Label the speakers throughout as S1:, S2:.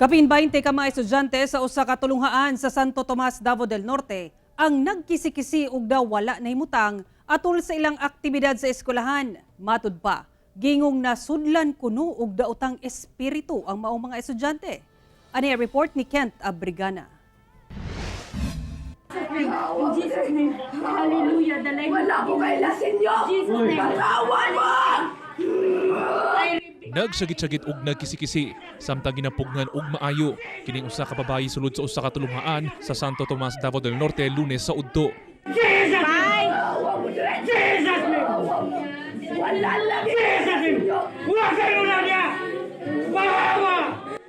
S1: Kapin 20 ka mga estudyante sa usa ka tulunghaan sa Santo Tomas, Davao del Norte ang nagkisi-kisi og daw wala nahimutang atol sa ilang aktibidad sa eskwelahan. Matud pa, gingong nasudlan kuno og daotang espiritu ang maong mga estudyante. Ani ang report ni Kent Abrigana.
S2: In Jesus' name. Hallelujah. Dalay.
S3: Wala ko kaila sa inyo!
S2: Jesus' name.
S3: Katawan mo!
S4: Nagsagit-sagit og nagkisi-kisi samtang ginapugnan og maayo kining usa ka babayi sulod sa usa ka tulunghaan sa Santo Tomas, Davao del Norte, Lunes sa udto.
S3: Jesus name! Wala lang!
S5: Jesus name! Wa kayo na niya! Bawa!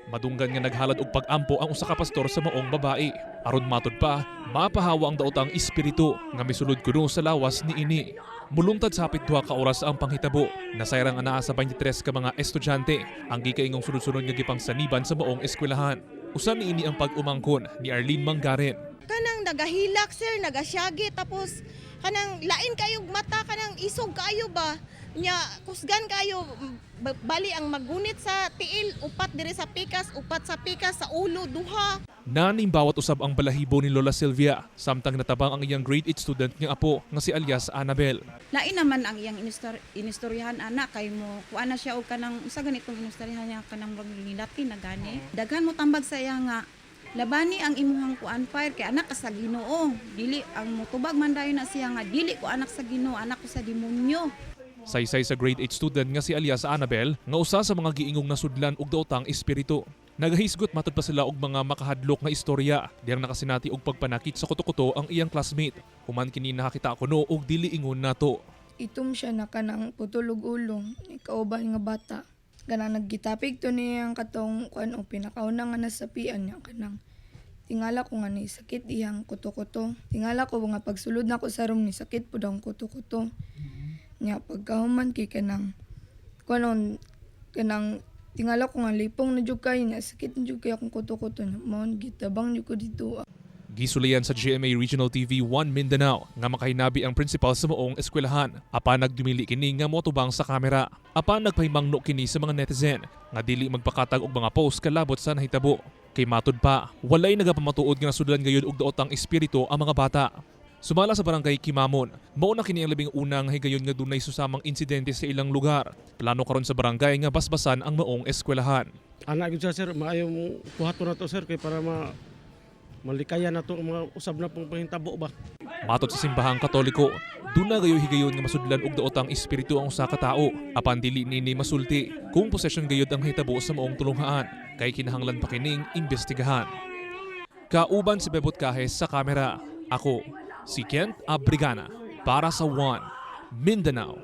S4: Madunggan nga naghalad og pag-ampo ang usa ka pastor sa maong babae. Aron matud pa, mapahawa ang daotang espiritu nga misulod kuno sa lawas niini. Mulungtad sa hapit 2 ka oras ang panghitabo. Nasayrang anaa sa 23 ka mga estudyante ang gikaingong sunod-sunod nga gipangsaniban sa maong eskwelahan. Usa niini ang pag-umangkon ni Arlene Manggarin.
S6: Kanang nagahilak, sir, nagasyagi, tapos kanang lain kayo mata, kanang isog kayo ba nya, kusgan kayo. Bali ang magunit sa tiil upat diri sa pikas, upat sa pikas, sa ulo duha.
S4: Naning bawat usab ang balahibo ni Lola Silvia samtang natabang ang iyang grade 8 student nga apo nga si alias Annabel.
S7: Lain naman ang iyang inistoryahan anak kay mo kuan na siya og kanang usa ganitong inistoryahan niya, kanang murag nilati na gani. Daghan mo tambag sa iya nga labani ang imuhang kuan, fire, kay anak ka sa Ginoo. Dili ang motubag man dayon na siya nga dili ko anak sa Ginoo, anak ko sa demonyo.
S4: Saysay sa grade 8 student nga si alias Annabel nga usa sa mga giingong nasudlan og daotang espiritu. Nagahisgot matud pa sila og mga makahadlok nga istorya diyang nakasinati og pagpanakit sa kuto-kuto ang iyang classmate. Human kini nakakita kuno og dili ingon nato.
S8: Itom siya na kanang putol og ulo ni kauban nga bata. Kanang naggitapig to niyang katong kuan o pinakauna nga nasapian niya, kanang tingala ko nga ni sakit iyang kuto-kuto. Tingala ko nga pagsulod nako sa room, ni sakit pud ang kuto-kuto. Nya pagkahuman kay kanang kuan kanang tingala ko nga lipong na jud kayo niya, sakit na jud kay akong kuto-kuto niya. Mao gitabang jud ko dito.
S4: Gisulian sa GMA Regional TV 1 Mindanao nga makahinabi ang principal sa maong eskwelahan. Apan nagdumili kini nga motubang sa kamera. Apan nagpahimangno kini sa mga netizen nga dili magpakatag og mga post kalabot sa nahitabo. Kay matud pa, walay nagapamatuod nga nasudlan gayud og daotang espiritu ang mga bata. Sumala sa barangay Kimamon, mao na kini ang 11 nga higayon nga dunay susamang insidente sa ilang lugar. Plano karon sa barangay nga basbasan ang maong eskwelahan.
S5: Anak gyud siya, sir, maayo mo kuhato na to, sir, kay para ma malikayan na to ang mga usab na pong panghitabo ba.
S4: Matod sa simbahang Katoliko, duna gayoy higayon nga masudlan og daotang espiritu ang usa ka tao apan dili niini masulti kung possession gayud ang hitabo sa maong tulunghaan kay kinahanglan pa kining imbestigahan. Kauban si Bebot Cajes sa kamera. Ako, si Kent Abrigana para sa One Mindanao.